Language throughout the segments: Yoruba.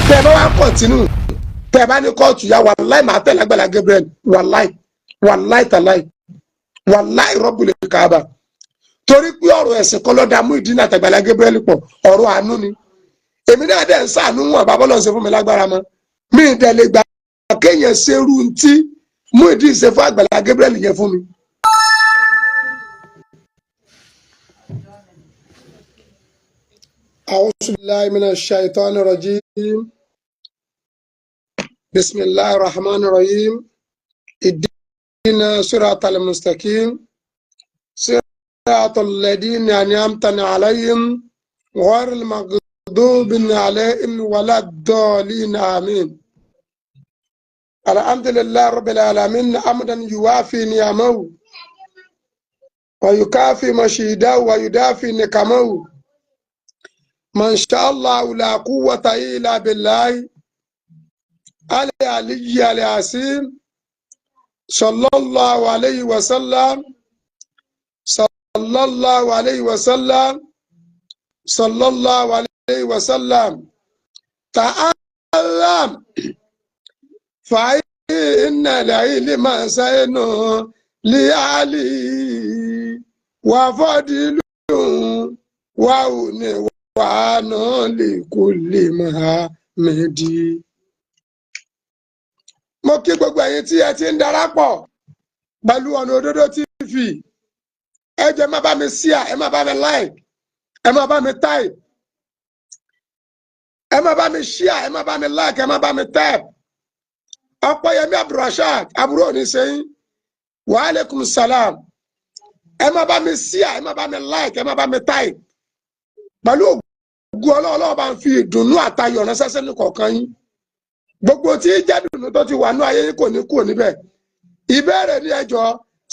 Tẹ́ ẹ bá wá continue, tẹ́ ẹ bá ní kóòtù yá, wàláì máa tẹ̀lé Àgbàlá Gabriel. Wàláì, wàláì tàláì, wàláì rọ́bùlẹ̀ káàbà, torí pé ọ̀rọ̀ ẹ̀sìn kọ́ ló dá Muyideen àtàgbàlá Gabriel pọ̀, ọ̀rọ̀ àánú ni. Èmi náà dẹ̀ ń sàánú wọn, bàbá lọ́n ṣe fún mi lágbára mọ́ mi ì dẹ̀ lè gbà kéèyàn ṣerú ntí Muyideen ṣe fún Àgbàlá Gabriel yẹn fún mi. أعوذ بالله من الشيطان الرجيم. بسم الله الرحمن الرحيم. اهدنا صراط المستقيم، صراط الذين أنعمت عليهم، غير المغضوب عليهم ولا الضالين، آمين. الحمد لله رب العالمين، حمدا يوافي نعمه ويكافي مشيده ويدافي نقمه. ما شاء الله لا قوة إلا بالله العلي العظيم. صلى الله عليه وسلم، صلى الله عليه وسلم، صلى الله عليه وسلم. تعلم فإن العلم زين لعلي وفضل وعنوان لكل محمد. Mo kí gbogbo ẹ̀yin tí ẹ ti ń darapọ̀ pẹ̀lú Ọ̀nà Òdodo TV. Ẹ jẹ́ má bá mi share, ẹ má bá mi like, ẹ má bá mi type, ẹ má bá mi share, ẹ má bá mi like, ẹ má bá mi type. Ọpẹ́yẹmí Abdulrasaq, àbúrò òní sẹ́yìn, wa alaikum salam. Ẹ má bá mi share, ẹ má bá mi like, ẹ má bá mi type. Pẹ̀lú ògùn Ọlọ́run bá ń fi ìdùnnú àtayọ̀ ránṣẹ́ sẹ́ni kọ̀ọ̀kan yín. Gbogbo tí jẹ́ dùnnú tó ti wà ní ayé yín kò ní kúrò níbẹ̀. Ìbéèrè ní, ẹjọ́,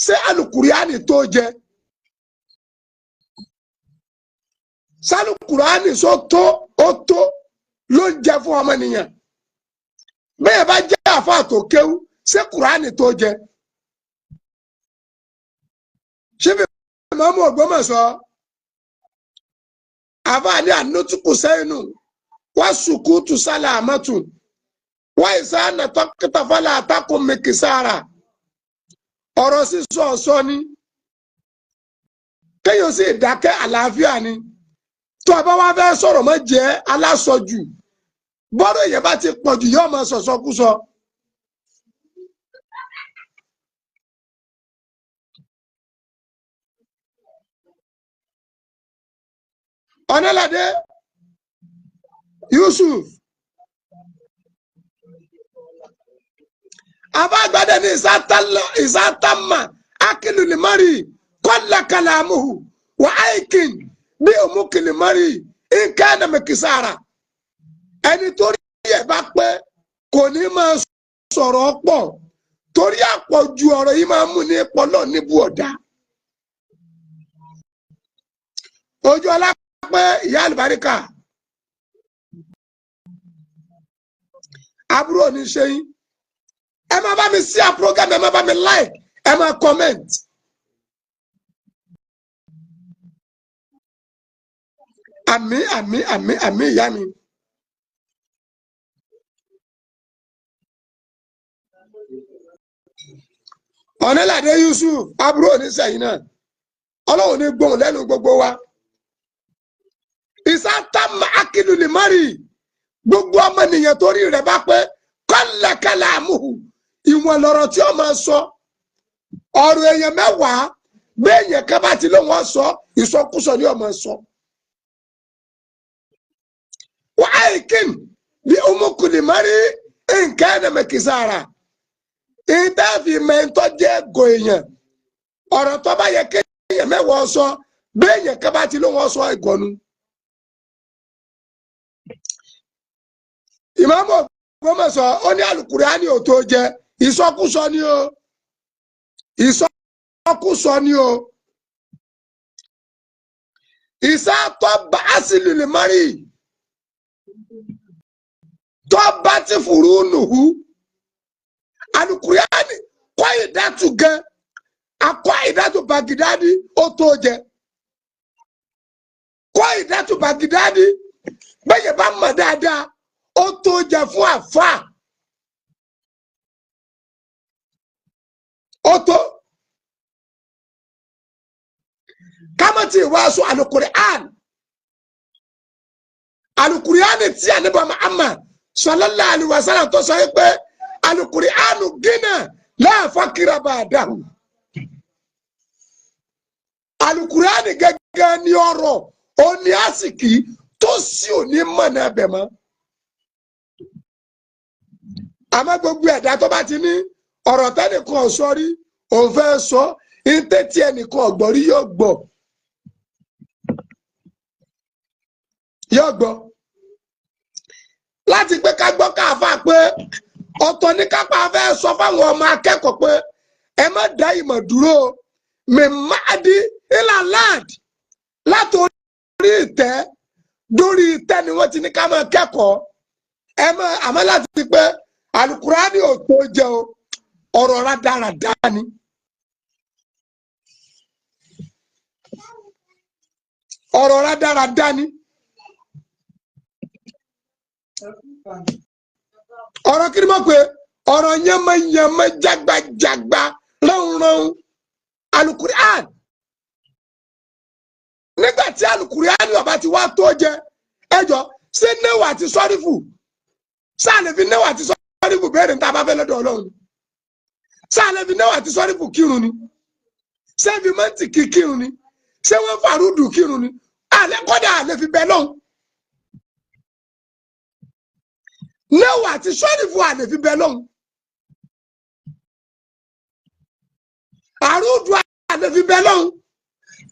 ṣé alukuriani tó jẹ sálukuriani sọ tó ó tó ló ń jẹ fún ọmọnìyàn? Bẹ́ẹ̀ bá jẹ́ àfa tó kéwú, ṣé kurani tó jẹ? Ṣíbi mọ́mú Ògbómọ̀ṣọ́, àfa ní ànútùkù sẹ́yìnù wá sùkúùtù sálà àmọ́tù wá ìsáànà tọ́kítà fọlá àtàkùn mẹ́kìsára. Ọ̀rọ̀ sísọ ọ̀sọ́ ni, kéèyàn sì dákẹ́ àlàáfíà ni. Tó a bá wá fẹ́ sọ̀rọ̀, mọ́ jẹ́ aláṣọjù. Bọ́rọ̀ èèyàn bá ti pọ̀ jù, yóò máa sọ̀sọ́kúsọ. Ọ̀nàládé Yusuf àbágbádẹ ní ìsátàmà akílùlímárì kọ́lá kàlámùhù wà áìkìn bí òmùkìlímárì nkánàmìkìsára. Ẹni torí ẹ̀ bá pẹ́ kò ní máa sọ̀rọ̀ pọ̀, torí àpọ̀jù ọ̀rọ̀ yìí máa ń mú ní pọlọ́ níbu ọ̀dà. Ojú ọlá pé ìyá àlùbáríkà, àbúrò ní ṣe yín. Ẹ máa bá mi share program, ẹ máa bá mi like, ẹ máa comment. Àmín, àmín, àmín, àmín, ìyá mi. Ọ̀nàládé Yusuf, àbúrò oníṣẹ́yìn náà, Ọlọ́run ní gbóhùn lẹ́nu gbogbo wa. Ìsátàmà akílùlímárì, gbogbo ọmọnìyàn torí rẹ̀ bá pé kọ́lẹ̀kẹ́lẹ̀ àmúhù, ìwọ̀n lọ̀rọ̀ tí ó máa sọ. Ọ̀rọ̀ èèyàn mẹ́wàá, béèyàn kan bá ti lóun ó sọ, ìsọkúsọ ni ó máa sọ. Wàhálìkìn bí ọmọkùnrin nǹkan ẹ̀nàmẹ̀kìsára ìtàfi mẹ́ńtọ́ jẹ́ ẹ̀gọ́ èèyàn, ọ̀rọ̀ tó bá yẹ kéèyàn mẹ́wàá sọ, béèyàn kan bá ti lóun ó sọ, ẹ̀gọ́nu. Ìmáàmù Ògbómọ̀ṣọ́ ó ní àlùkùránì ò tó jẹ, ìsọkúsọ ni o, ìsọkúsọ ni o. Ìsátọ́ bá àsìlì mọ́rì tó bá ti fùrú nùhú, àlùkùránì kọ́ ìdátù gan akọ́ ìdátù Bagidadi ó tó jẹ, kọ́ ìdátù Bagidadi bẹ́ẹ̀ bá mọ̀ dáadáa. Ó tó jẹ fún àfáà. Ó tó. Kámẹ́tì ìwàásù Al-Qur'an. Al-Qur'an tí Ànábì Muhammad sallallahu alaihi wasallam tó sọ pé Al-Qur'an gínà la fakira ba'dahu. Al-Qur'an gẹ́gẹ́ ní ọ̀rọ̀ òní àsìkí tó sì òní mọ̀nà ẹbẹ̀ mọ́. Àmọ́ gbogbo ẹ̀dá tó bá ti ní ọ̀rọ̀ tẹ́nìkan sọ rí òun fẹ́ sọ ìtẹ́tí ẹnìkan ọ̀gbọ́n rí yóò gbọ́. Yóò gbọ́. Láti pé ká gbọ́ káfá pé ọ̀tọ̀ ní kápá fẹ́ sọ fáwọn ọmọ akẹ́kọ̀ọ́ pé ẹ má dá ìmọ̀ dúró mímáàdí ìlàláàdì látòrí ìtẹ́ dórí ìtẹ́ ni wọ́n ti ní ká máa kẹ́kọ̀ọ́ ẹ má àmọ́ láti pé Àlùkùránì ò tó jẹ o ọ̀rọ̀ rádaràdá ni. Ọ̀rọ̀ rádaràdá ni. Ọ̀rọ̀ kí ni mo pè ọ̀rọ̀ yánmọ́yánmọ́ jágbajàgba ránranran Alukur'an. Nígbà tí Alukur'an ọba ti wá tó jẹ ẹjọ́ ṣé néwà àti sọ́rífù sáà lè fi néwà àti sọ́rífù béèrè níta bá fẹ́ lọ́dọ̀ Ọlọ́run, sáà lè fi néwà àti sọ́rífù kírun ni, ṣé fi mọ́ǹtì kí kírun ni, ṣé wọ́n fàrúdù kírun ni, àlẹ́ kọ́dà àlẹ́ fi bẹ́ẹ̀ lọ́hùn. Néwà àti sọ́rífù àlẹ́ fi bẹ́ẹ̀ lọ́hùn. Àrùdù àlẹ́ fi bẹ́ẹ̀ lọ́hùn.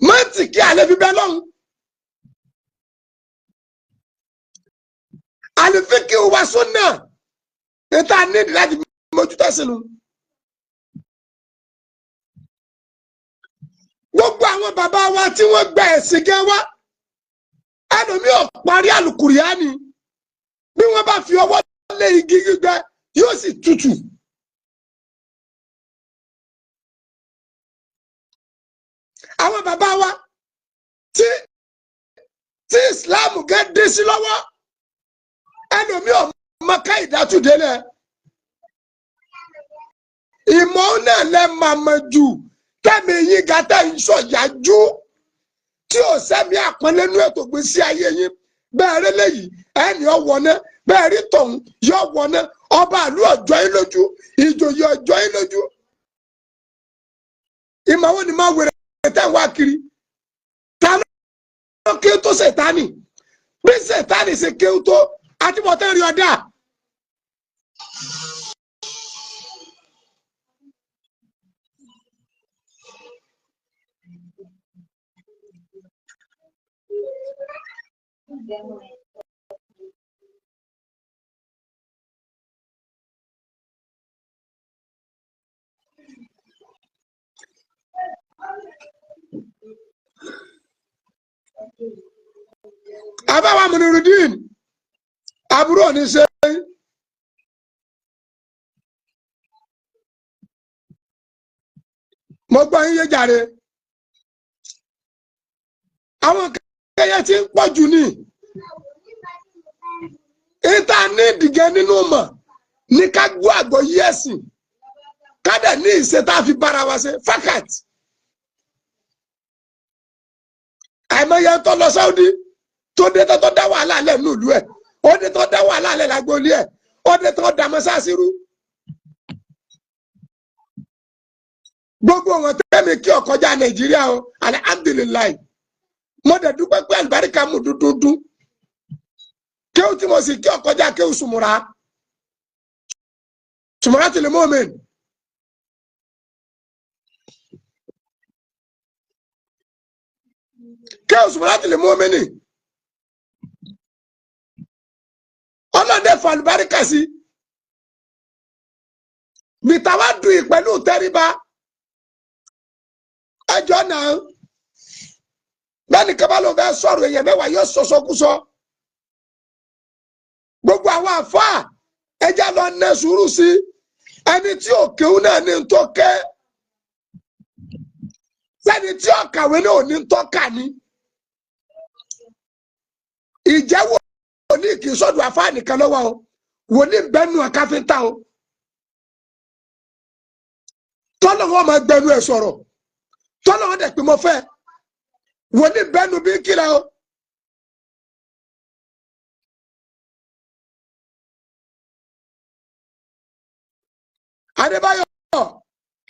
Mọ́ǹtì kí àlẹ́ fi bẹ́ẹ̀ lọ́hùn. Àlìfíkì wa súnà níta nídìí láti mójútó sínú. Gbogbo àwọn bàbá wa tí wọ́n gba ẹ̀sìn gẹ́ wá, ẹlòmíì ò parí àlùkùránì, bí wọ́n bá fi ọwọ́ lé igi gbígbẹ yóò sì tutù. Àwọn bàbá wa tí Islam gẹ́ dé sí lọ́wọ́, ẹlòmíì ò mọ ká ìdátúndélẹ̀. Ìmọ̀ náà lẹ́ máa mọ jù tẹ́mi yín gàtẹ́ ń sọ̀yájú tí ò sẹ́mi àpọ́nlé nú ètò ìgbésí ayé yín. Bẹ́ẹ̀ rí léyìí ẹnì ọ̀wọ́ náà, bẹ́ẹ̀ rí tọ̀hún yọ wọ̀ náà, ọba àlú ọ̀jọ́ yín lójú, ìjòyè ọ̀jọ́ yín lójú. Ìmọ̀ wo ni máa wèrè tẹ́ ń wá kiri? Ta ló kí tó Sẹ̀tánì? Bí Sẹ̀tánì ṣe kí tó àtibọ̀tán rí ọ̀dà. Àbáwá Munirudeen àbúrò ní ṣe. Mo gbọ́ yín yé jàre. Àwọn kẹyẹ tí ń pọ̀ jù ní. Ìta ní ìdìgẹ́ nínú mọ̀ ní ká gbọ́ àgbọ́yé ẹ̀sìn. Ká dẹ̀ ní ìṣe tá a fi bára wa ṣe fákàt. Àìmọye tó lọ Sáúdí tó dé tó dá wàhálà lẹ̀ nílùú ẹ̀, ó dé tó dá wàhálà lẹ̀ lágboolé ẹ̀, ó dé tó dá mọ́sáàsì rú. Gbogbo wọn tẹ́mi kí ọkọjá Nàìjíríà o, alihamdulilayi. Mo dẹ̀ dúpẹ́ pé àlùbáríkà mú dúdúdú. Kéwù tí mo sì kí ọkọjá kéwù sùmùrà. Sùmùrà tìlẹ̀ mọ́mìn. Kéwù sùmùrà tìlẹ̀ mọ́mìn ni. Ọlọ́dẹ fún àlùbáríkà sí. Bìtàwá dùn pẹ̀lú tẹríba. Ẹjọ́ náà. Bẹ́ẹ̀ni kaba ló fẹ́ sọ̀rọ̀ èèyàn mẹ́wàá yóò sọ̀sọ́kúsọ. Gbogbo àwọn àfáà ẹja lọ ná sùúrù sí ẹni tí ò kéwú náà ní ń tó ké. Sẹ́ni tí ò kàwé náà ò ní ń tó kà ní. Ìjẹ́wọ́ wòlíì kì í sọ̀dọ̀ àfáà nìkan lọ́wọ́ o, wòlíì bẹ́nu káfíńtà o. Tọ́lọ̀ wọn máa gbẹnu ẹ̀ sọ̀rọ̀, tọ́lọ̀ wọn dẹ̀ pé mo fẹ́. Wòlíì bẹ́nu bí kíra o. Adébáyọ̀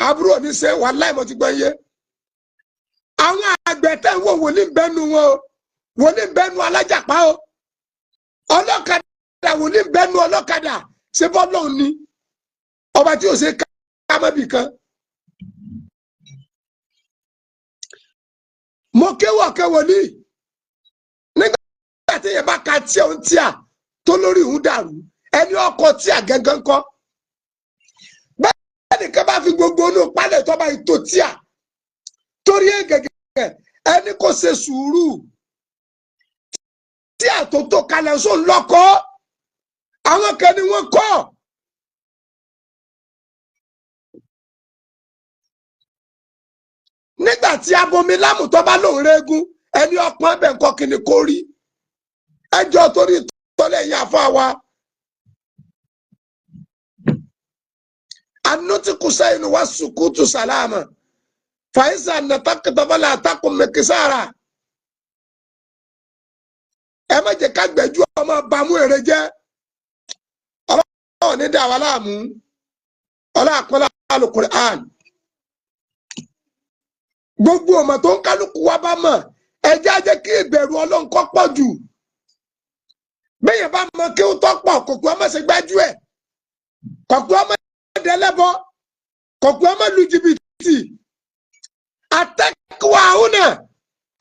àbúrò ní ṣe wàláì mo ti gbọ́ iye. Àwọn àgbẹ̀ tẹ̀ ń wò wòlíì bẹ́nu wọn o, wòlíì bẹ́nu alájàpá o, ọlọ́kadà wòlíì bẹ́nu ọlọ́kadà. Ṣé bọ́lọ́ọ̀ ni ọba tí ò ṣe ká mọ́bì kan. Mo kéwọ̀ kéwòlíì nígbà tí yẹn bá ka tí òun tíà tó lórí òun dàrú, ẹni ọkọ̀ tíà gángan kọ́. Bẹ́ẹ̀ nìkan bá fi gbogbo inú pálẹ̀ tó bá yìí tó tíà torí ẹ̀ gẹ́gẹ́ ẹni kò ṣe sùúrù tíà tó tó kalẹ̀ sóun lọ́kọ́, àwọn kan ni wọ́n kọ́. Nígbà tí abomi lámù tó bá lòun rẹ́gún, ẹni ọpọ́n bẹ̀ ń kọ́ kí ni kò rí. Ẹjọ́ torí tọ́lẹ̀ yín àfọ́ wa. Anutiku sẹ́yìn wá sukutu sàlámà fàyísà nàtàkìtàfàlà àtàkùn mẹkìsára. Ẹ má jẹ́ ká gbẹ̀jú ọmọ bàmú èrè jẹ́. Ọlọ́run ní dà wá láàmú. Ọlọ́àpọ̀lá Al-Qur'an. Gbogbo ọmọ tó ń kálukú wa bá mọ̀, ẹjẹ́ á jẹ́ kí ìbẹ̀rù Ọlọ́run kó pọ̀ jù. Bẹ́ẹ̀ bá mọ kí ó tọ́ pọ̀, kòkó ọmọ ṣe gbájú ẹ̀, kòkó ọmọ dẹlẹ́bọ, kòkó ọmọ lu jìbìtì. Àtẹ́kùwà ọ̀nà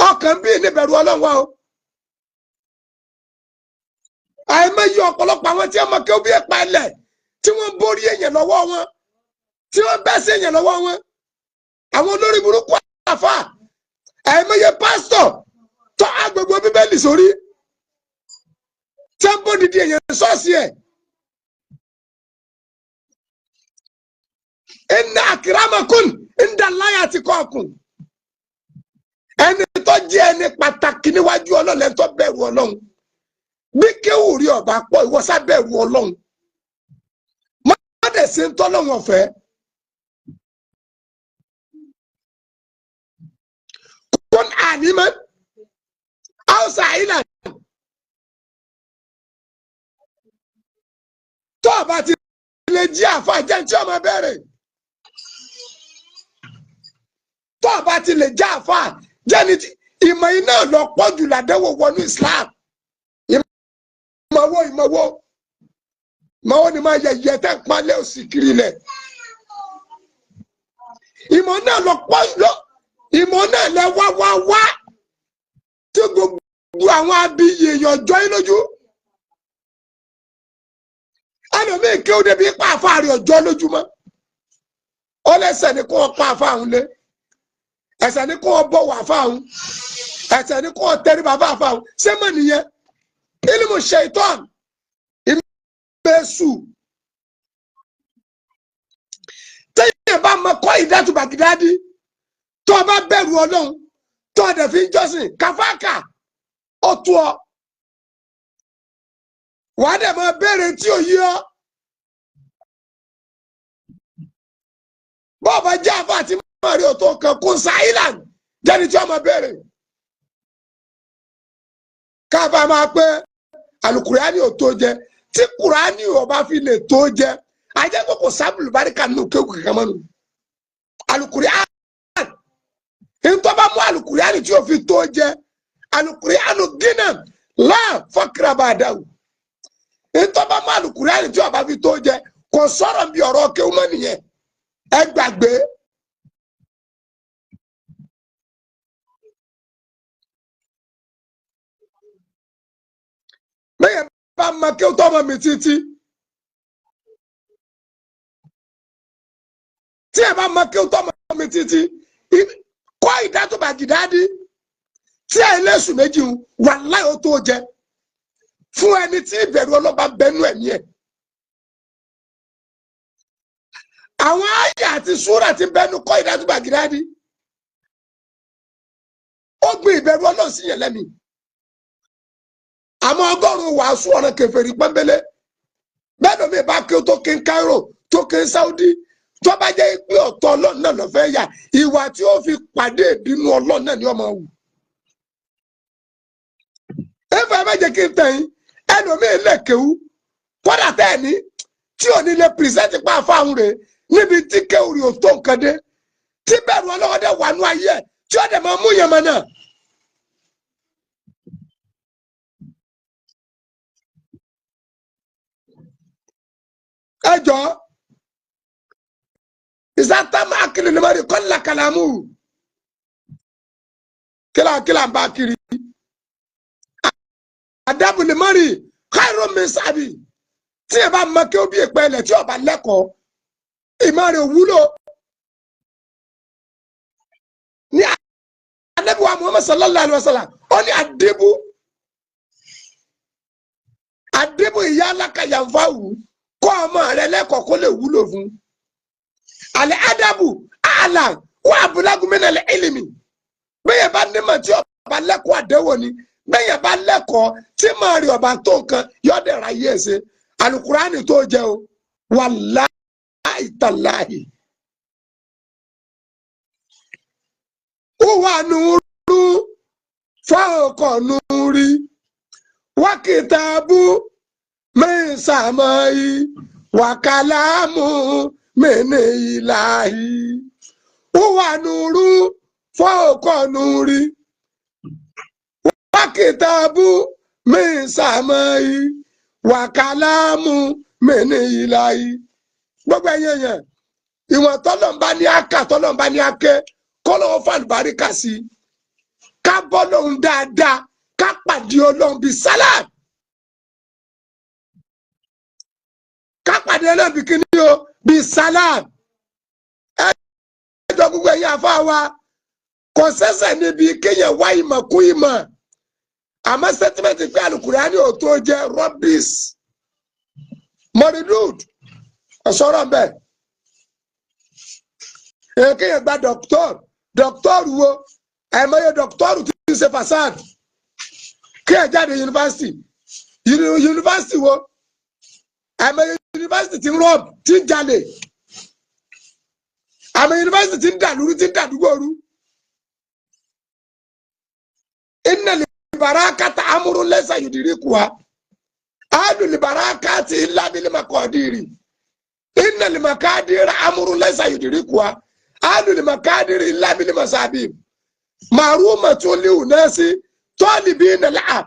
ọkàn bíi níbẹ̀rù Ọlọ́run wa o. Àìmọye ọ̀pọ̀lọpọ̀ àwọn tí wọ́n mọ kí ó bí ẹ̀pà ẹlẹ̀ tí wọ́n borí èèyàn lọ́wọ́ wọn, tí wọ́n bẹ́ sí èèyàn lọ́wọ́ wọn. Àwọn olórí burúkú àfà, àìmọye pásítọ̀ tó agbègbè Bíbélì sórí tí wọ́n bó didi èèyàn ṣọ́ọ̀ṣì ẹ̀. Inna akramakum inda Allahi atqakum. Ẹni tó jẹ́ ẹni pàtàkì níwájú Ọlọ́run, ẹni tó bẹ̀rù Ọlọ́run. Bí kéwù rí ọba pọ̀, ìwọ sá bẹ̀rù Ọlọ́run. Má dẹ̀ ṣe ń tọ́lọ́run ọ̀fẹ́. Kun ànímọ́ Hausa Island. Tó o bá ti lè jí àfa jẹ́ tí ọmọ bẹ̀rẹ̀. Tó o bá ti lè já àfa jẹ́ ní ìmọ̀ iná lọ pọ̀ jù làdẹ́wò wọnú Islam. Ìmọ̀wó ìmọ̀wó ìmọ̀wó ni máa yẹ yẹ tẹ́ ń palẹ̀ òsì kiri lẹ̀. Ìmọ̀ náà lọ pọ̀ lọ, ìmọ̀ náà lẹ wá wá wá tí gbogbo àwọn abiyì èèyàn jọ yín lójú. Ẹlòmíì kí ó débi pa àfa rẹ̀ ọjọ́ lójúmọ́. Ó lẹ́sẹ̀ ní kó wọ́n pa àfa òun lé, ẹsẹ̀ ní kó wọ́n bọ̀wọ̀ àfa òun, ẹsẹ̀ ní kó wọ́n tẹríba fún àfa òun. Ṣé mọ̀ nìyẹn? Ilimu shaitan, ìmẹ̀sù. Téèyàn bá mọ kọ́ ìdátù Bàgídádì, tó o bá bẹ̀rù Ọlọ́run, tó o dẹ̀ fi ń jọ́sìn kàfáàkà, ó tú ọ. Wàá dẹ̀ máa béèrè tí ò yí ọ. Bọ́ọ̀bà jẹ́ àfa àti mọ̀rí òtó kan kún Island jẹ́ni tí ó máa béèrè. Káfá máa pé alukùránì ò tó jẹ, tí kùránì ò bá fi lè tó jẹ, ajẹ́ kókò sábùlù báríkà nínú kéwù kankan mọ́nu. Alukùránì ntọ́ bá mú alukùránì tí ò fi tó jẹ, alukùránì gínà láà fọ́kìrà bá dáwù. Ntọ́ bá mú alukùránì tí ò bá fi tó jẹ, kò sọ̀rọ̀ bí ọ̀rọ̀ kéwù mọ́ nìyẹn. Ẹ gbàgbé. Bẹ́ẹ̀ bá ma kí o tọ́ ọmọ mi títí. Tí ẹ bá ma kí o tọ́ ọmọ mi títí, kọ́ ìdátò Bàgídádì tí ẹ lẹ́sùn méjì ń wàláhì ó tó jẹ fún ẹni tí ìbẹ̀rù ọlọ́ba bẹnu ẹ̀mí ẹ̀. Àwọn àyà àti súrà ti bẹnu kọ́ ìdátò Bàgídádì. Ó gbin ìbẹ̀rù Ọlọ́run sí yẹn lẹ́mìí. Àmọ́ 100 wàásù ọ̀ràn kèfèrí pọ́nbélé. Bẹ́ẹ̀ lómi bá kí ó tó kí n Cairo, tó kí n Saudi, tó bá jẹ́ pé ọ̀tọ̀ Ọlọ́run náà ló fẹ́ yà, ìwà tí ó fi pàdé ìbínú Ọlọ́run náà ni ó máa wù. Ẹ̀fọ́ ẹ má jẹ́ kí n tẹ̀yìn, ẹlòmíì lè kéwú kódà tẹ́ ẹ̀ ní tí ò ní lè pìrìsẹ́ǹtì pa àfáàhùn rẹ̀ níbi tí kéwù rí ò tó nǹkan dé, tí bẹ̀rù Ọlọ́run dẹ̀ wà nú ayé ẹ̀ tí ó dẹ̀ máa mú yẹn mọ́ náà. Ẹ jọ ìsátàmù akiri ni mo rí kọ́lá kàlámù kílà ń bá kiri. Àdàbù ni mo rí káìró mi sábì tí ẹ bá mọ kí ó bí ìpẹ́ ilẹ̀ tí ọba lẹ́kọ̀ọ́ ìmọ̀ rẹ̀ wúlò. Ní Ànábì wa Muhammad sallallahu alayhi wa sallam, ó ní àdìbù àdìbù ìyá alákàyànfà wù kọ́ ọmọ rẹ lẹ́kọ̀ọ́ kó lè wúlò fún. Àlẹ́ àdàbù àlà wà abúlágúnmínà lẹ́ ìlìmì. Bẹ́ẹ̀ bá nímọ̀ tí ọba lẹ́kọ̀ọ́ àdéhùn ni, bẹ́ẹ̀ bá lẹ́kọ̀ọ́ tí màá rí ọba tó nǹkan yọ̀ọ́dẹ̀ ra yé ẹsẹ̀. Alukurani tó jẹ o, wàláhì tàláhì. Wà nùrù fọ́ọ̀kọ̀ nùrí wákìtàbù mẹ́sàmáì wàkàlámù mẹ́nìláhì. Wà nùrù fọ́ọ̀kọ̀ nùrí wákìtàbù mẹ́sàmáì wàkàlámù mẹ́nìláhì. Gbogbo ẹ̀yẹ̀ yẹn, ìwọ̀n tọ́lọ́mbá ní aka tọ́lọ́mbá ní akẹ́ kọ́lọ́wọ́ fàlùbáríkà sí i, ká bọ́ lóhun dáadáa, ká pàdé Ọlọ́run bíi sálàm, ká pàdé Ọlọ́run bíi kíní o, bíi sálàm. Ẹ jọ gbogbo ẹ̀yin àfa wa, kò sẹ́sẹ̀ níbi kéèyàn wá ìmọ̀ kún ìmọ̀, àmọ́ sẹ́tímẹ́ǹtì pé Àlùkùránì ò tó jẹ́ rọ́bìs mọ̀rìndùd ọ̀sọ́rọ̀ mbẹ́. Kéèyàn gba dọ́kítọ́rù wo, àìmọye dọ́kítọ́rù tí ń ṣe fasad. Kéèyàn jáde yunifásitì, yunifásitì wo, àìmọye yunifásitì tí ń rọ́ọ̀bù tí ń jalè, àìmọye yunifásitì tí ń dàlúrú tí ń dàdúgbò rú. Inna libarakata amúrú lẹ́sà yudiri kuwa alu libarakati illa bil makadiri inna limakadira amúrú lẹ́sà yudiri kuwa alu limakadiri illa bil masabib marumatun liunasi talibina la'a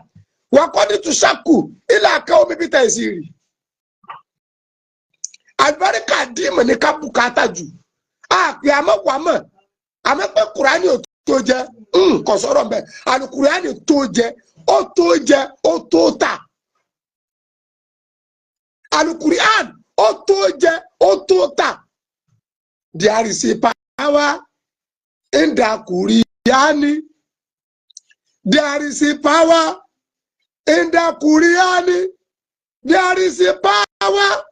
wa qad tushaku ila qaumi bitaysiri. Àlùbáríkà dìímọ̀ ní ká bùkátà jù àpè àmọ́ wà mọ̀ àmọ́ pé Kùránì ò tó jẹ kò sọ̀rọ̀ mbẹ́. Àlùkùránì tó jẹ, ó tó jẹ, ó tó tà. Àlùkùránì ó tó jẹ, ó tó tà. There is a power in the Qur'ani. There is a power in the Qur'ani. There is a power.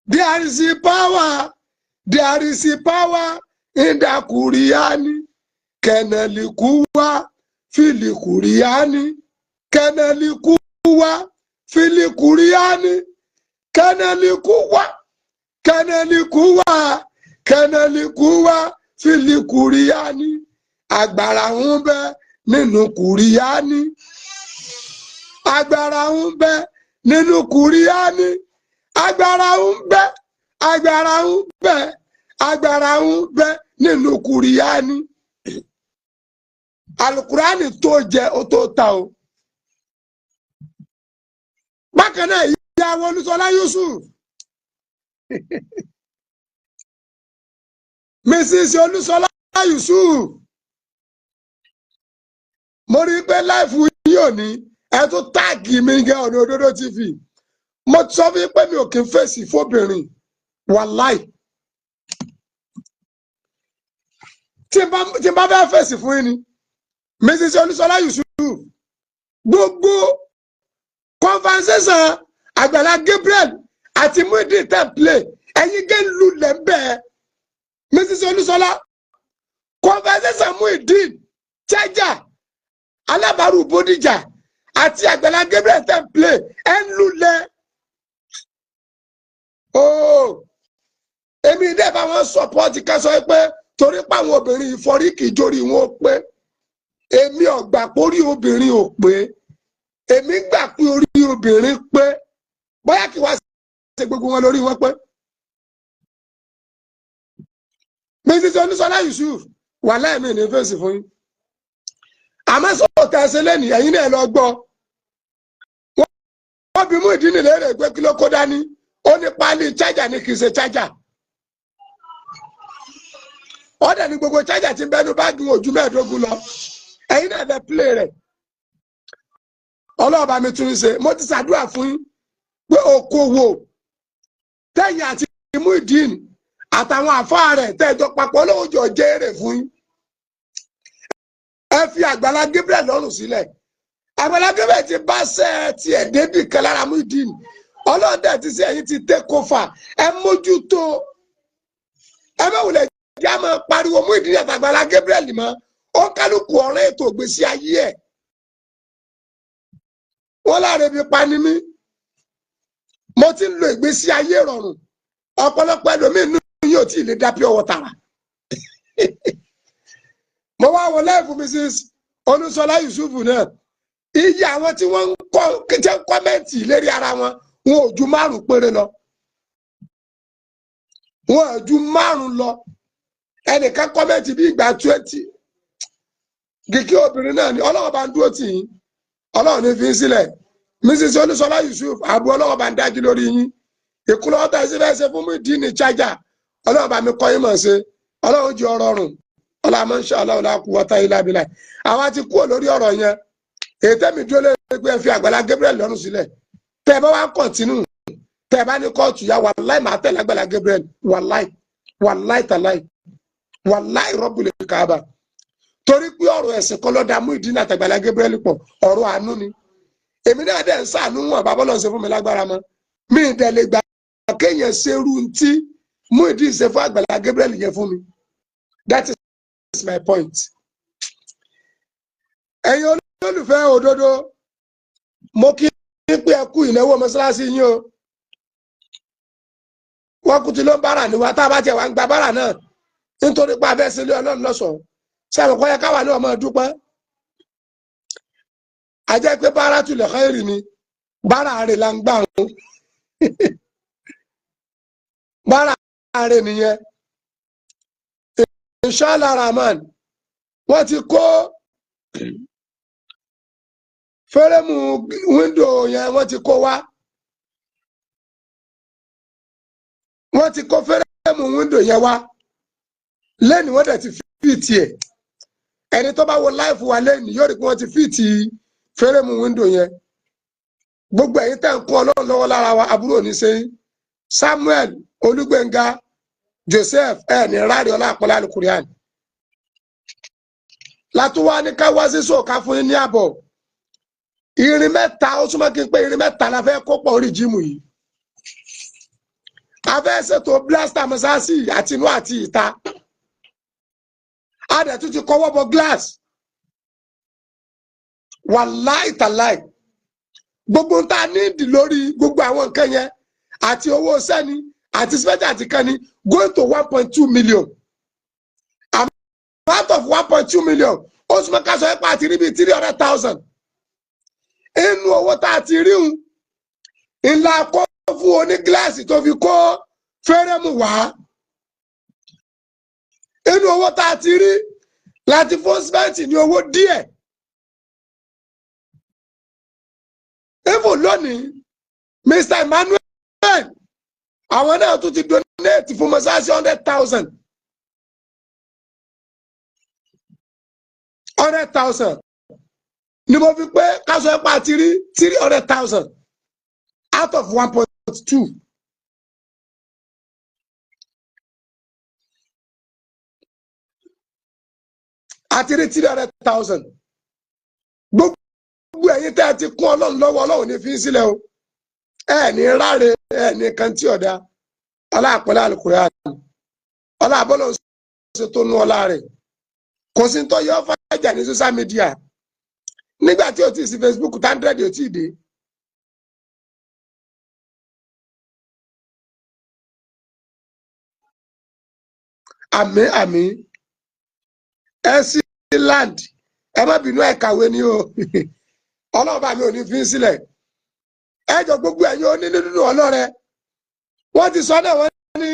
There is a power. There is a power in the Qur'ani. Kẹnẹlikuwa filikuriani. Kẹnẹlikuwa filikuriani. Kẹnẹlikuwa kẹnẹlikuwa kẹnẹlikuwa filikuriani. Agbára ń bẹ nínú Kùránì. Agbára ń bẹ nínú Kùránì. Agbára ń bẹ, agbára ń bẹ, agbára ń bẹ nínú Kùránì. Alukurani tó jẹ ó tó ta o. Bákan náà, ìyá Olúṣọlá Yusuf, Mrs. Olúṣọlá Yusuf, mo rí i pé láìfù yìí ò ní ẹ tó táàgì mi gẹ ọ̀nà Òdodo TV. Mo sọ fún yín pé mi ò kí ń fèsì fóbìnrin, wàláì. Tí n bá fẹ́ fèsì fún yín ni Mrs. Olúṣọlá Yusuf, gbogbo conversation Àgbàlá Gabriel àti Muideen template ẹ̀yin gé lulẹ̀ ń bẹ́ẹ̀. Mrs. Olúṣọlá, conversation Muideen Jẹ́jà alábàárù Bódìjà Àti Àgbàlá Gabriel tẹ̀ ń play ẹ̀ ń lulẹ̀ ooo. Èmi dẹ́ bá wọn support ká sọ pé torí pé àwọn obìnrin ìfọrí kì í jórí wọn ó pé. Èmi ò gbà pé orí obìnrin ò pé, èmi gbà pé orí obìnrin pé. Bóyá kí wá ṣe gbogbo wọn lórí wọn pé. Mrs. Onísọlá Yusuf, wà láìmí ní fèsì fún yín. Àmọ́ sọ̀rọ̀ tẹ̀ ṣe lẹ́nìí, ẹ̀yin náà lọ gbọ́. Wọ́n bí Muyideen léèrè pé kí ló kó dání, ó ní páálí chájà ní, kì í ṣe chájà. Ọ̀dẹ̀ ní gbogbo chájà tí ń bẹ́nu báàgì wọn ojú 15 lọ. Ẹ̀yin náà fẹ́ play rẹ̀. Ọlọ́ọ̀bá mi tún ṣe, mo ti ṣàdúrà fún yín pé okòwò tẹ̀yìn àti Muyideen àtàwọn àfáà rẹ̀ tẹ́jọ papọ̀ lóòjọ́ jọ jẹ́ èrè fún yín. Ẹ fi Àgbàlá Gabriel lọ́rùn sílẹ̀. Àgbàlá Gabriel ti bá ṣẹ́ tiẹ̀ débì kan lára Muyideen. Ọlọ́dẹ ti ṣe, ẹ̀yin ti take over, ẹ mójútó. Ẹ má wulẹ̀ jẹ́ àmọ́ pariwo Muyideen àtàgbàlá Gabriel mọ́. Ó kálukú ọ̀rẹ́ ètò ìgbésí ayé ẹ̀. Wọ́n láre bí pani mí. Mo ti ń lo ìgbésí ayé rọrùn. Ọ̀pọ̀lọpọ̀ ẹlòmíín nínú yóò tí ì lè dá pure water rà. Mo wá wọ live Mrs. Olúṣọlá Yusuf náà. Iye àwọn tí wọ́n ń kọ́ jẹ́ comment lérí ara wọn, wọn ò ju 5 péré lọ. Wọn ò ju 5 lọ. Ẹnìkan comment bí ìgbà 20. Kìkì obìnrin náà ni. Ọlọ́run bá ń dúró tì yín. Ọlọ́run ní fi ń sílẹ̀. Mrs. Olúṣọlá Yusuf, àbú Ọlọ́run bá ń dájú lórí yín. Ìkúlọ̀ ọ̀tá ẹ̀sìn fẹ́ ṣe fún Muyideen ní chájà. Ọlọ́run bá mi kọ́ yín mọ̀ ṣe. Ọlọ́run jẹ́ ọ̀rọ̀ rùn. Ọlọ́run insha Allah la quwwata illa billah. Àwa ti kúrò lórí ọ̀rọ̀ yẹn. Èyí tẹ́mi dúró lórí pé ẹ fi Àgbàlá Gabriel lọ́rùn sílẹ̀. Tẹ́ ẹ bá wá continue, tẹ́ ẹ bá ní kóòtù yá, wàláì máa tẹ̀lé Àgbàlá Gabriel. Wàláì, wàláì tàláì, wàláì Rabbul Kaaba. Torí pé ọ̀rọ̀ ẹ̀sìn kọ́ ló dá Muyideen àtàgbàlá Gabriel pọ̀, ọ̀rọ̀ àánú ni. Èmi náà dẹ̀ ń sàánú wọn, bàbá Ọlọ́run ṣe fún mi lágbára mọ́. Mi ì dẹ̀ lè gbà kéèyàn ṣerú ntí Muyideen ṣe fún Àgbàlá Gabriel yẹn fún mi. That is my point. Ẹ̀yin olólùfẹ́ òdodo, mo kí pé ẹ kú ìnáwó mọ́ṣáláṣí yín o. Wọ́n kú ti ló ń bára ní wa, tá a bá tiẹ̀ wá ń gba bára náà nítorí pé abẹ́ sílé Ọlọ́run lọ́sọ̀ọ́. Sẹ́wọ̀n kọ́ yẹ káwa ní ọmọ dúpẹ́? A jẹ́ pé bára tulẹ̀ khairi ni, bára rẹ̀ là ń gbà ń bára rẹ̀ nìyẹn. Inshallah Rahman, wọ́n ti kó frame window yẹn, wọ́n ti kó wá. Wọ́n ti kó frame window yẹn wá lẹ́nu, wọ́n dẹ̀ ti fit ẹ̀. Ẹni tó bá wo live wa lẹ́nu yóò rí pé wọ́n ti fit frame window yẹn. Gbogbo ẹ̀yin tẹ́ ń kún Ọlọ́run lọ́wọ́ lára wa, àbúrò ní sẹ́yìn. Samuel Olúgbénga Joseph, ẹ̀ ní rárí ọlá àpọ́lá alukurian. Látúwá ní ká wá sí sòká fún yín ní àbọ̀. Irin 3, ó súnmọ́ kí n pé irin 3 la fẹ́ kó pọ̀ orí jíìmù yìí. A fẹ́ ṣètò blaster mọ́sáàsì àti inú àti ìta. A dẹ̀ tún ti kọ́wọ́ bọ glass. Wàláì tàláì. Gbogbo ń ta nídìí lórí gbogbo àwọn nǹkan yẹn àti owó sẹ́ni àti special àti kan ní going to 1.2 million. Out of 1.2 million, ó súnmọ́ ká sọ pé àti rí bíi 300,000. Inú owó tá a ti rí un ńlá kó fún oní gíláàsì tó fi kó frame wá. Inú owó tá a ti rí láti fún sìmẹ́ǹtì ní owó díẹ̀. Even lónìí, Mr. Emmanuel, àwọn náà tún ti donate fún mọ́sáàsì 100,000. 100,000 ni mo fi pé káṣọ ẹ̀pà àti rí 300,000 out of 1.2. Àti rí 300,000. Gbogbo ẹ̀yin tẹ́ ẹ ti kún Ọlọ́run lọ́wọ́, Ọlọ́run ní fi ń sílẹ̀ o. Ẹ ní ráre, ẹ ní kan tí ọ̀dà. Ọlá àpẹẹrẹ Al-Qur'an. Ọlá àbọ̀lọ̀ ṣe tó nú ọlá rẹ̀. Kò sí tó yọ fàjà ní social media. Nígbà tí o ti sí Facebook, 100 ò tí ì dé. Àmín àmín. Ẹ sí land, ẹ má bínú, ẹ kàwé ni o. Ọlọ́ọ̀bá mi ò ní fi sílẹ̀. Ẹ jọ, gbogbo ẹ̀yin oní nínú ọlọ́rẹ, wọ́n ti sọ náà, wọ́n ní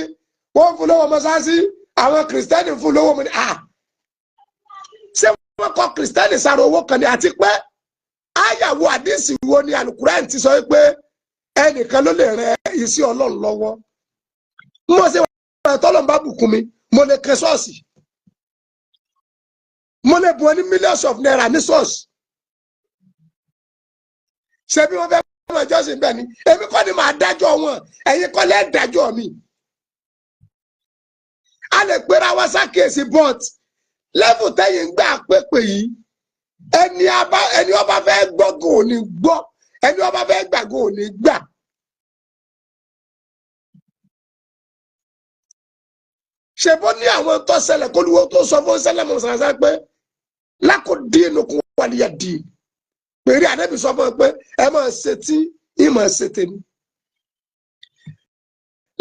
wọ́n fún lówó mọ́sáàsì, àwọn kìrìsìtẹ́nì fún lówó. Mu ni à ṣé wọ́n kọ kìrìsìtẹ́nì sára owó kan ni? Àti pé àyàwó àdìsí wo ni alukuran ti sọ pé ẹnìkan ló lè rẹ iṣẹ́ Ọlọ́run lọ́wọ́? Mo ṣe wọ́n tọ́lọ́ bá bùkún mi, mo lè kẹ́ ṣọ́ọ̀ṣì, mo lè bùn ọ ní millions of naira ní ṣọ́ọ̀ṣì. Ṣé bí wọ́n fẹ́ mọ̀ jọ́sìn bẹ́ẹ̀ ni, èmi kọ́ ni màá dájọ́ wọn, ẹ̀yin kọ́ lẹ́ẹ̀ dájọ́ mi. A lè pera wa sákèsí, but level tẹ́yìn ń gbà pépè yìí, ẹni ọba fẹ́ gbọ́gùn ò ní gbọ́, ẹni ọba fẹ́ gbàgùn ò ní gbà. Ṣe bó ní àwọn tó ṣẹlẹ̀ kólúwo tó sọ fún sẹlẹ̀mù sàrásà pé lákòdínú kún wàlíyà dì pèrè àdébí sọ fún ẹ pé ẹ máa ṣe tí ìmọ̀ ṣe tèmi.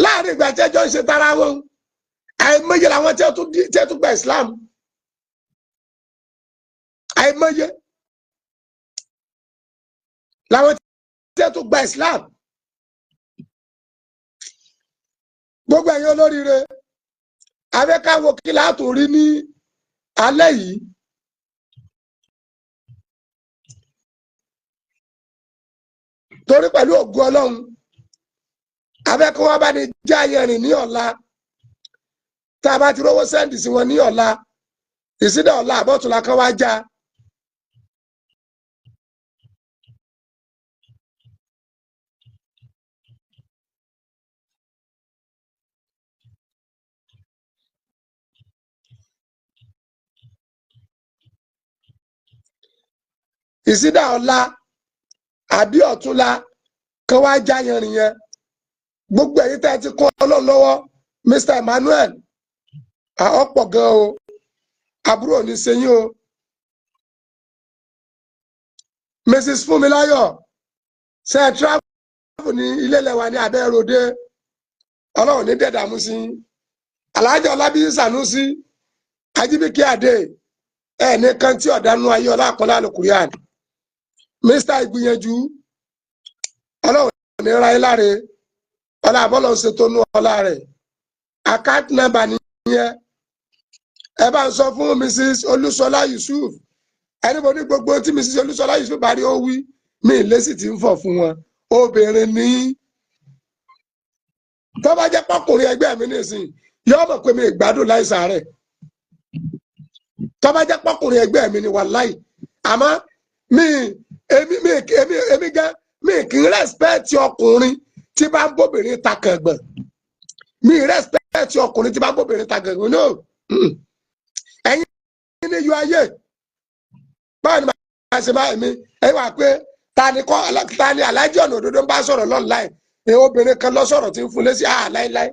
Láàrin ìgbà tí ẹjọ́ ń ṣe tara wọn, àìmọye làwọn tí ẹ tún gba Islam, àìmọye làwọn tí ẹ tún gba Islam. Gbogbo ẹ̀yin olóríire, abẹ́káwo kí láàtò rí ní alẹ́ yìí. Torí pẹ̀lú ògùn Ọlọ́run, abẹ́kọ́ wa bá ní já yẹrin ní ọ̀la. Tá a bá ti rówó sẹ́ǹdì sí wọn ní ọ̀la, ìsídà ọ̀la àbọ̀túnla kan wá já. Ìsídà ọ̀la àbí ọ̀túnla kan wá já yẹrin yẹn. Gbogbo ẹ̀yin tẹ́ ẹ ti kún Ọlọ́run lọ́wọ́, Mr Emmanuel, ọ̀pọ̀ gan o, àbúrò ní sẹ́yìn o. Mrs Fúnmiláyọ̀, ṣe ẹ travel ní ilé lẹ́wà ní abẹ́ròdé, Ọlọ́run ní dẹ̀dàmú sí. Alhaji Ọlábísí Sànúsí Ajíbíkẹ́ Adé, ẹ̀ ní kan tí ọ̀dánú ayé ọlá àkọlá àlùkùránì. Mr Ìgbìyànjú, Ọlọ́run ní ra ẹ láre, ọlá àbọ̀lọ̀ ṣètò nú ọlá rẹ̀. Account number nìyẹn. Ẹ bá ń sọ fún Mrs Olúṣọlá Yusuf, ẹni mo ní gbogbo tí Mrs Olúṣọlá Yusuf bá rí ó wí mí lésì tí ń fọ̀ fún wọn. Obìnrin ní tó bá jẹ́ pọ́kùnrin ẹgbẹ́ mi nísìnyí, yóò mọ̀ pé mi ìgbádùn láìsàn rẹ̀. Tó bá jẹ́ pọ́kùnrin ẹgbẹ́ mi ni, wàláì, àmọ́ mi èmi mi èmi èmi gan mi kì í rẹ́spẹ̀tì ọkùnrin tí bá ń bóbìnrin ta kàngbọ̀n. Mi rẹ́spẹ̀tì ọkùnrin tí bá ń bóbìnrin ta kàngbọ̀n, no. Ẹ̀yin ní yọ ayé báwo ni màá ṣe máa mi ẹ wà pé ta ni kọ́ ta ni aláàjì ọ̀nà òdodo ń bá sọ̀rọ̀ lọ́nláì, obìnrin kan lọ sọ̀rọ̀ tí ń fún lésì láíláí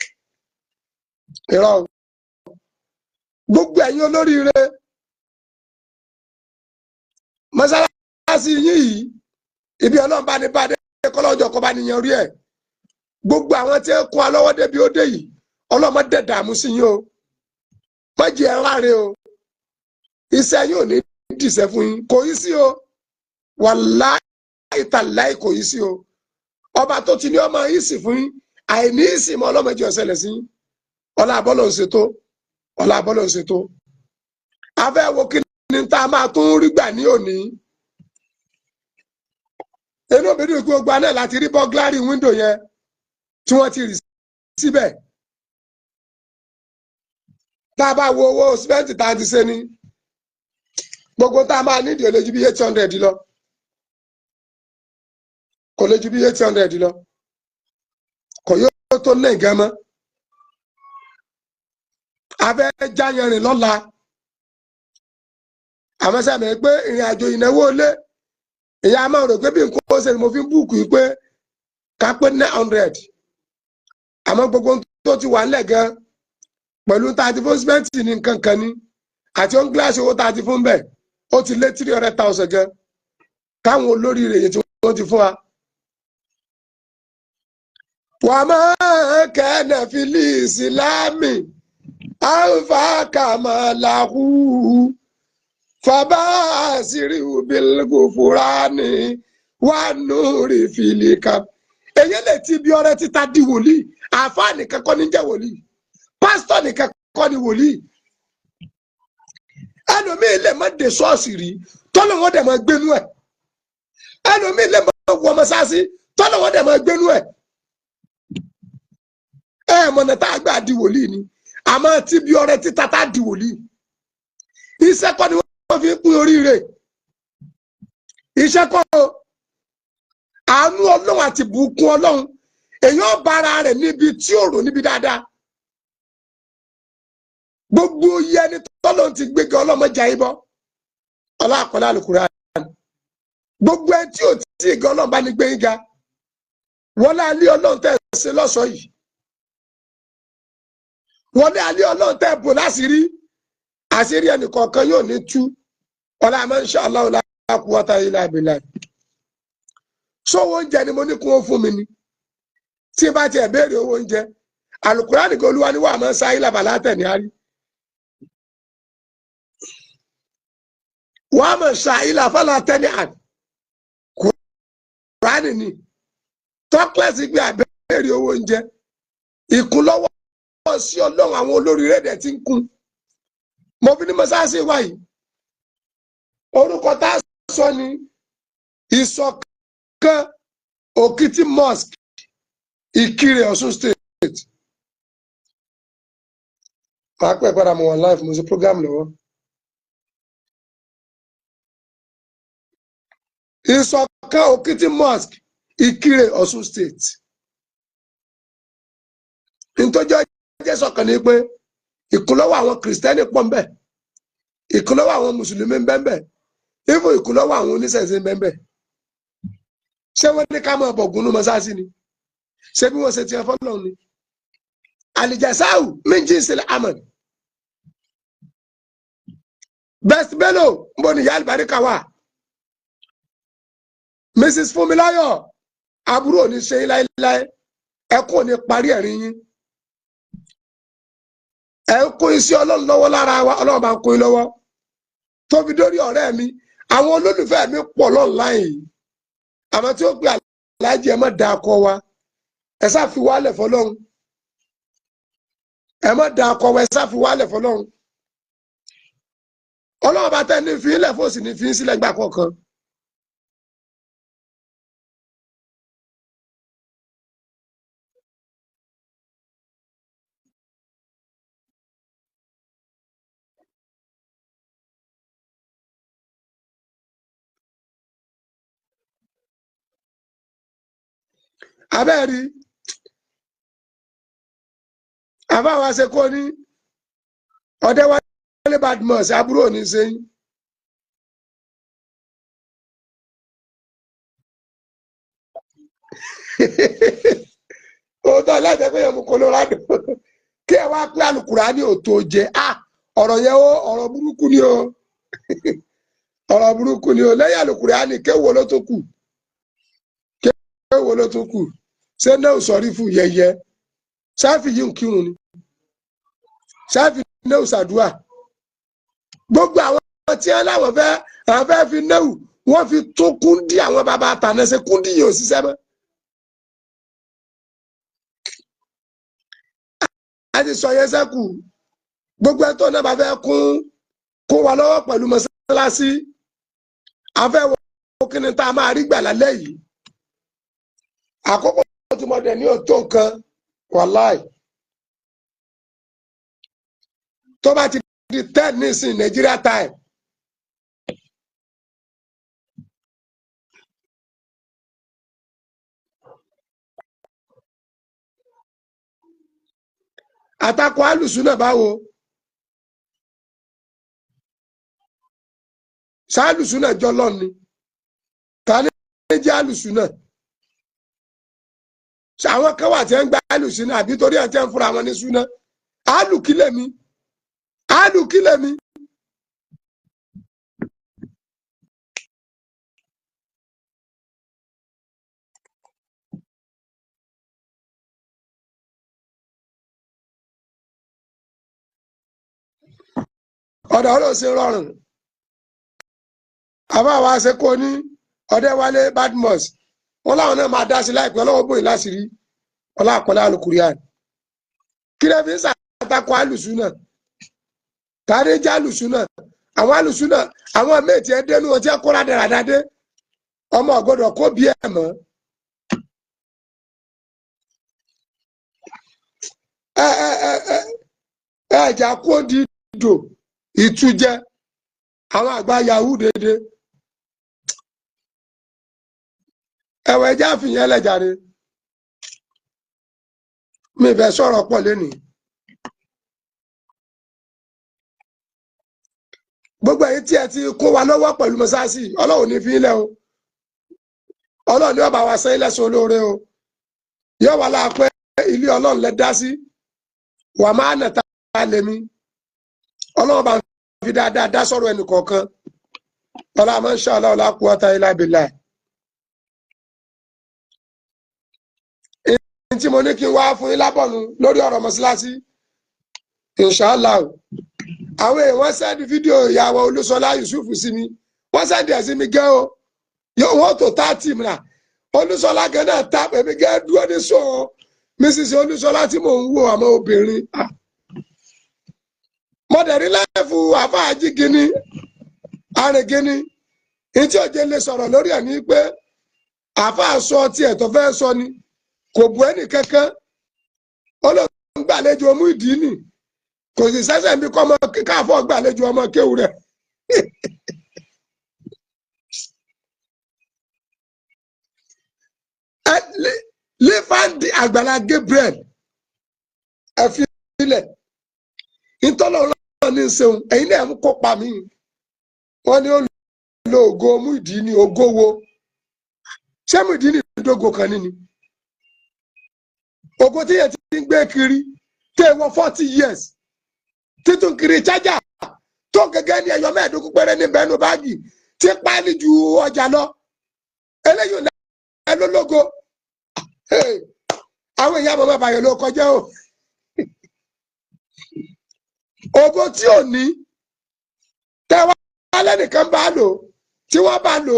irọ́ o. Gbogbo ẹ̀yin olóríire, mọ́sálásí yín yìí, ibi Ọlọ́run bá ní bá dé, kọ́lọ́jọ́ kọ́ bá níyan rí ẹ̀. Gbogbo àwọn tí ń kún wa lọ́wọ́ débi ó dé yìí, Ọlọ́run má dẹ̀ dààmú sí yín o, má jẹ́ ẹ ráre o, iṣẹ́ yóò ní dìṣẹ́ fún yín, kò yí sí o, wàláhì tàláhì kò yí sí o. Ọba tó ti ní ọmọ yìí sì fún yín, àìní ìsìn mọ́ ọlọ́mọdé ọ̀sẹ̀lẹ̀ sí yín. Ọlá àbọ́lọ̀ ń ṣètò, ọlá àbọ́lọ̀ ń ṣètò. Afẹ́ wo kí ni tá a máa tún rí gbà ní òní? Inú mi dùn pé gbogbo aná láti rí bọ́gláàrì wíńdò yẹn tí wọ́n ti rì síbẹ̀. Tá a bá wo owó símẹ́ǹtì tá a ti ṣe ni, gbogbo tá a máa nídìí ò lè ju bí 800 lọ, kò lè ju bí 800 lọ, kò yóò tó ní nǹkan mọ́. A fẹ́ jáyanrìn lọ́la, àmọ́ sẹ́mi pé ìrìn àjò ìnáwó ilé ìyá máa rò pé bí nǹkan ó ṣe ni mo fi ń búùkù yìí pé ká pé 900, àmọ́ gbogbo tó ti wà nílẹ̀ gan pẹ̀lú tá a ti fún símẹ́ǹtì ní nǹkan kan ní àti ó ń gíláàsì owó tá a ti fún bẹ́ẹ̀, ó ti lé 300,000 gan. Káwọn olóríire yìí tí wọ́n ti fún wa. Wà máa kẹ́nà fìlì ìsìlámì àǹfà kàmàlàhù fàbá àṣírí bílgùfúránì wà núrì fìlìkà. Èyí lè ti bí ọrẹ títa di wòlíì. Àáfàá nìkan kọ́ ní jẹ́ wòlíì, pásítọ̀ nìkan kọ́ ní wòlíì. Ẹlòmíì lè má dé ṣọ́ọ̀ṣì rí, tọ́lọ̀ wọn dẹ̀ máa gbénú ẹ̀. Ẹlòmíì lè má wọ mọ́ṣáláṣí, tọ́lọ̀ wọn dẹ̀ máa gbénú ẹ̀. Ẹ mọ̀nà tá a gbà di wòlíì ni, àmọ́ tí bí ọrẹ títa tá a di wòlíì. Iṣẹ́ kọ́ ni wọ́n fi ń pín oríire, iṣẹ́ kọ́ o. Àánú Ọlọ́run àti ìbùkún Ọlọ́run, èèyàn bá ara rẹ̀ níbi tí ò rò níbi dáadáa. Gbogbo iye ẹni tọ́lọ́run ti gbéga, ọlọ́mọdé ayé bọ́ ọlọ́àkọ́lá àlùkùránì. Gbogbo ẹni tí ò tí ì ga, Ọlọ́run bá ní gbé yín ga. Wọlé alẹ́ Ọlọ́run tẹ́ ẹ ṣe lọ́sọ̀ọ́ yìí, wọlé alẹ́ Ọlọ́run tẹ́ ẹ bò láṣìírí, àṣírí ẹnì kọ̀ọ̀kan yóò ní tú. Ọlá insha Allah la quwwata illa billah. Sówó oúnjẹ ni mo ní kí wọ́n fún mi ni? Tí bá tiẹ̀ béèrè owó oúnjẹ, àlùkùránì kò olúwa ni wà máa ń sáyé làbàlá tẹ̀ ní àárí. Wàá máa ṣàyí làfàlà tẹ̀ ní àárí. Kùránì ni tọ́kílẹ̀sì gbé àbẹ́rẹ́ owó oúnjẹ ìkúnlọ́wọ́ sí Ọlọ́run. Àwọn olórí rẹ̀ ti ń kún. Mo fi ní mọ́sáàsì wa yìí, orúkọ tá a sọ ni Ìṣọ̀kan Òkìtì Mosque, Ìkirè, Ọ̀ṣun State. Màá pẹ́ padà, mo wà live, mo ṣe program lọ́wọ́. Ìṣọ̀kan Òkìtì Mosque, Ìkirè, Ọ̀ṣun State. Ntọ́jọ́ jẹ́ sọ̀kan ni pé ìkúnlọ́wọ́ àwọn kìrìsìtẹ́nì pọ̀ ń bẹ, ìkúnlọ́wọ́ àwọn mùsùlùmí ń bẹ ń bẹ, even ìkúnlọ́wọ́ àwọn oníṣẹ̀ṣe ń bẹ ń bẹ. Ṣé wọ́n ní ká máa bọ̀gùn ní mọ́sáàsì ni? Ṣé bí wọ́n ṣe tiẹ̀ fọ́lọ́run ni? Àlìjàsáwù min jinsil amal. Best Bello ń bọ̀ ní ìyá àlùbáríkà wà. Mrs Fúnmiláyọ̀, àbúrò ní ṣe yín láéláé, ẹkún ò ní parí ẹ̀rín yín. Ẹ ń kó iṣẹ́ Ọlọ́run lọ́wọ́ lára wa, Ọlọ́run bá ń kó yín lọ́wọ́. Tóbi dórí ọ̀rẹ́ mi, àwọn olólùfẹ́ mi pọ̀ lọ́nláìn yìí. Àmọ́ tí ó pe aláàjì, ẹ má da akọ wa, ẹ sá fi wálẹ̀ fọlọ́run. Ẹ má da akọ wa, ẹ sá fi wálẹ̀ fọlọ́run. Ọlọ́run bá tẹ́ ní fi ilẹ̀ fòsì ní fi sílẹ̀ gbà kọ̀ọ̀kan. Abẹ́ẹ̀rí àbáwá ṣe kó ní Ọ̀dẹ́wálé Badmus, àbúrò ní sẹ́yìn. Òótọ́ láti pé yẹn mú Colorado kí ẹ wá pé Àlùkùránì ò tó jẹ. Ọ̀rọ̀ yẹn ó, ọ̀rọ̀ burúkú ni o, ọ̀rọ̀ burúkú ni o. Lẹ́yìn Àlùkùránì, kéwò ló tó kù? Kéwò ló tó kù? Ṣé náà sọrí fún yẹyẹ sáfì yìí ń kírun ni? Sáfì náà ṣàdúrà. Gbogbo àwọn tí wọn láwọn fẹ́, àwọn fẹ́ fi náà wọ́n fi tún kúndí àwọn bàbá àtàná ṣe. Kúndí yìí ò ṣiṣẹ́ mọ́. A ti sọ yẹn sẹ́kù. Gbogbo ẹ̀ tó náà bá fẹ́ kún wa lọ́wọ́ pẹ̀lú mọ́sálásí, a fẹ́ wọ kí ni tá a máa rí gbà lálẹ́ yìí. Àkókò tí mo dẹ̀ ní òtó nǹkan, wàláì. Tó bá ti di 10 nísìn Nigeria time, àtakò alùsùnà báwo? Sálùsùnà jọ lọ́ni ta ní jẹ́ alùsùnà? Àwọn kan wà tí ń gba alùsùnà àbí torí ẹ̀ tí ń fúnra wọn ní súnà? Alùkílẹ̀ mi, alùkílẹ̀ mi. Ọ̀dà ọlọ́sẹ̀ rọrùn. Àbá wa ṣe kó ní Ọ̀dẹ́wálé Badmus. Wọ́n láwọn náà máa dá sí láìpẹ́ ọlọ́wọ́ bòyí láṣìírí. Ọlá àkọlé alukurian. Kí lè fi ń ṣàtakò alùsùn náà? Tàdé jẹ́ alùsùn náà. Àwọn alùsùn náà, àwọn méjì ẹ dénú wọn tí ẹ kóra dáradára dé. Ọmọ ọ̀gbọ́dọ̀ kó bí ẹ̀ mọ́. Ẹ ẹ ẹ ẹ ẹ ẹ̀jà kó di ìdò ìtújẹ àwọn àgbà yahoo dédé. Ẹ̀wọ̀ ẹja fìyẹn lẹ́jàre. Mi fẹ́ sọ̀rọ̀ pọ̀ lénìí. Gbogbo ẹ̀yin tí ẹ ti kó wa lọ́wọ́ pẹ̀lú mọ́sáàsì, Ọlọ́run ní fi í lẹ̀ o. Ọlọ́run ní ọba wa sẹ́yìn lẹ́sùn olóore o. Yóò wá láàpẹ́ ilé Ọlọ́run lẹ dá sí. Wà máa nà tá a lèmi. Ọlọ́run bá ń fi dáadáa dá sọ̀rọ̀ ẹnì kọ̀ọ̀kan. Ọlá máa ń ṣàlọ́ ọlá kú ọ̀tá ilá bìlà. Èyí tí mo ní kí n wá fún yín lábọ̀nù lórí ọ̀rọ̀ mọ́sálásí. Inshallah. Àwọn èèyàn wọ́n sẹ́ndì fídíò ìyàwó Olúṣọlá Yusuf sí mi. Wọ́n sẹ́ndì ẹ̀ sí mi gẹ́ o. Yóò wọ́n tó 30 mìíràn. Olúṣọlá gẹ́ náà ta èmi gẹ́ dúró ní sọ Mrs. Olúṣọlá tí mò ń wò àmọ́ obìnrin. Mo dẹ̀ rí láìfù àfáàjì gíní, arìngíní. Ìtí òjé lè sọ̀rọ̀ lórí ẹ̀ ní pé àfáà sọ tiẹ̀ tó fẹ́ sọ ni. Kò bu ẹnì kankan. Ó lóun gbàlejò mú ìdí nì. Kò sì sẹ́sẹ̀ mi kọ́ ọmọ káfọ́ gbàlejò ọmọ kéwù rẹ̀. Lífàndì Àgbàlá Gabriel ẹ fi ilẹ̀ ìtọ́lọ́run ní ṣeun ẹ̀yin náà ń kópa mi. Wọ́n ní ó lo ògo Muyideen ní ògo wo? Ṣé Muyideen ní ìdógò kan ní ni? Ògo tí yẹn ti ń gbé kiri tẹ́ wọ 40 years títún kiri chájà tó gẹ́gẹ́ ní ẹyọ 15 péré ní bẹ́ẹ̀nu báàgì tí páálí ju ọjà lọ. Eléyìí ẹ ló lógo. Àwọn èèyàn àmọ́ bàyọ̀ ló kọjá o. Ògo tí ò ní tẹ́ wá lẹ́nìkan bá lò tí wọ́n bá lò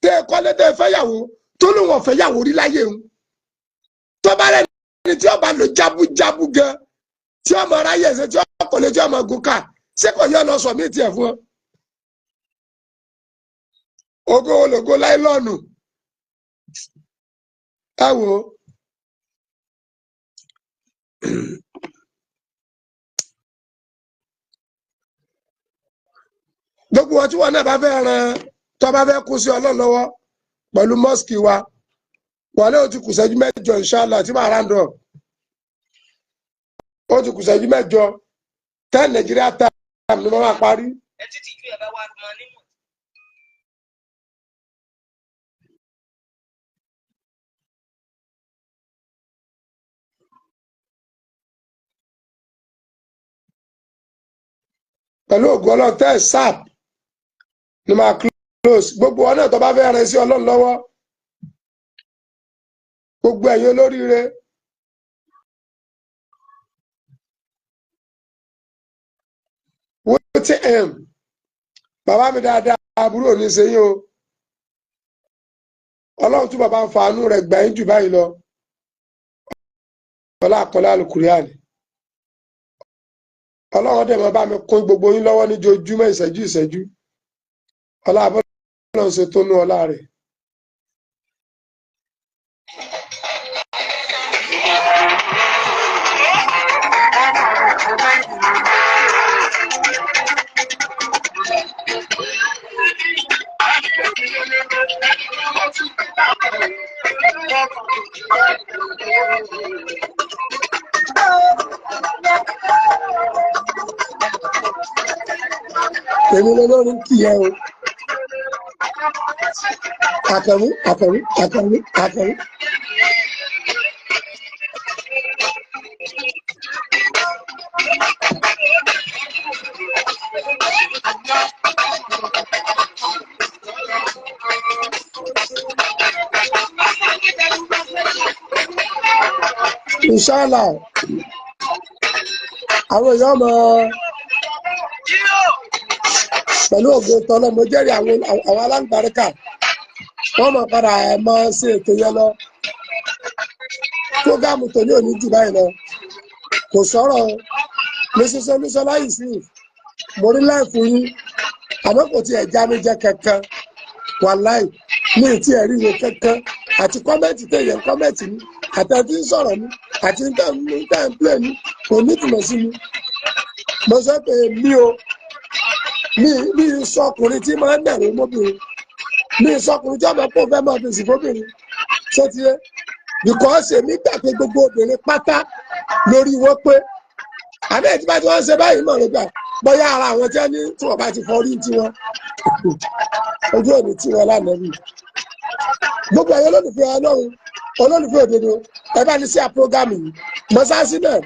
tẹ́ kọ́lé tẹ́ fẹ́yàwó tó lóun ọ̀fẹ́ yàwó rí láyé ń. Tó bá rẹ̀ ní tí ó bá lò jábújábú gan tí ọmọ aráyé ẹsẹ tí ọkọ lè tí ọmọ gùn ká ṣé kò yọ lọ sọ mí tiẹ̀ fún ọ. Ògo ológo láìlọ́ọ̀nù ẹ wò ó. Gbogbo wọn tí wọn náà bá fẹ́ ran tó bá fẹ́ kú sí Ọlọ́run lọ́wọ́ pẹ̀lú mọ́sìkì wa wọn náà ti kù ṣẹ́jú 8 inshallah tí màá rándọ̀. Ó ti kù ṣẹ́jú 8 10 Nigeria time ni wọ́n máa parí. Pẹ̀lú ògùn Ọlọ́run tẹ́ sap ni máa close. Gbogbo ọ̀nà tó bá fẹ́ rìn sí Ọlọ́run lọ́wọ́ gbogbo ẹ̀yin olóríire. WTM bàbá mi dáadáa àbúrò ní ṣe yín o. Ọlọ́run tún bàbá ń fa àánú rẹ̀ gbà yín jù báyìí lọ. Ọlá àkọlé alukuriani. Ọlọ́run dẹ̀ máa bá mi kún gbogbo yín lọ́wọ́ níjoojúmọ́ ìṣẹ́jú ìṣẹ́jú. Ọlá àbọ̀lọ́run ṣe tó nú ọlá rẹ̀. Èmi lolórin kì í ẹ o. Àkànmú Àkànmú Àkànmú Àkànmú. Inshallah, àwọn èèyàn mọ̀ Pẹ̀lú ògo tọ́lọ́, mo jẹ́rìí àwọn alágbàríkà, wọ́n mọ̀ padà ẹ̀ mọ́ sí ètò yẹn lọ. Program tòní òní jù báyìí lọ. Kò sọ̀rọ̀ o. Mrs. Olúṣọlá Yusuf, mo rí láìfún yín, àmọ́ kò tiẹ̀ já mi jẹ kankan. Wàláì, mi ì tiẹ̀ ríro kankan, àti comment téèyàn comment mi, àtẹ̀tí ń sọ̀rọ̀ mi, àti ń tẹ̀ ń play mi, kò ní ìtumọ̀ sí mi. Mo sọ pé mi ò mi mi sọkùnrin tí máa ń dẹ̀rù mọ́bìnrin, mi sọkùnrin tí ọmọ pọ̀ fẹ́ máa fèsì fóbìnrin. Ṣé ti yé? Because èmi gbà pé gbogbo obìnrin pátá lórí wọn pé àbẹ́ tí bá ti wọ́n ṣe báyìí mọ̀ ló gbà bóyá ara àwọn tí wọ́n ní tí wọ́n bá ti fọrí tiwọn, ojú òní tí wọ́n lánàá rí. Gbogbo ẹ̀yọ́ olólùfẹ́ Ọlọ́run, olólùfẹ́ òdodo, ẹ bá ní sí à program yìí. Mọ́sáàsì náà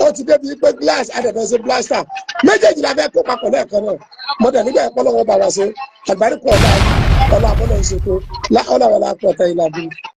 ó ti débi pé glass adẹ̀fẹ́sẹ̀ plaster méjèèjì la fẹ́ kó papọ̀ lẹ́ẹ̀kan náà. Mo dẹ̀ nígbà ẹ̀kọ́ lọ́wọ́ bá wa ṣe àgbáríkọ̀ ọ̀la ọ̀la àbọ̀lọ̀ ìṣètò ọ̀làwọ̀lá pọ̀tẹ́ ìlàbí.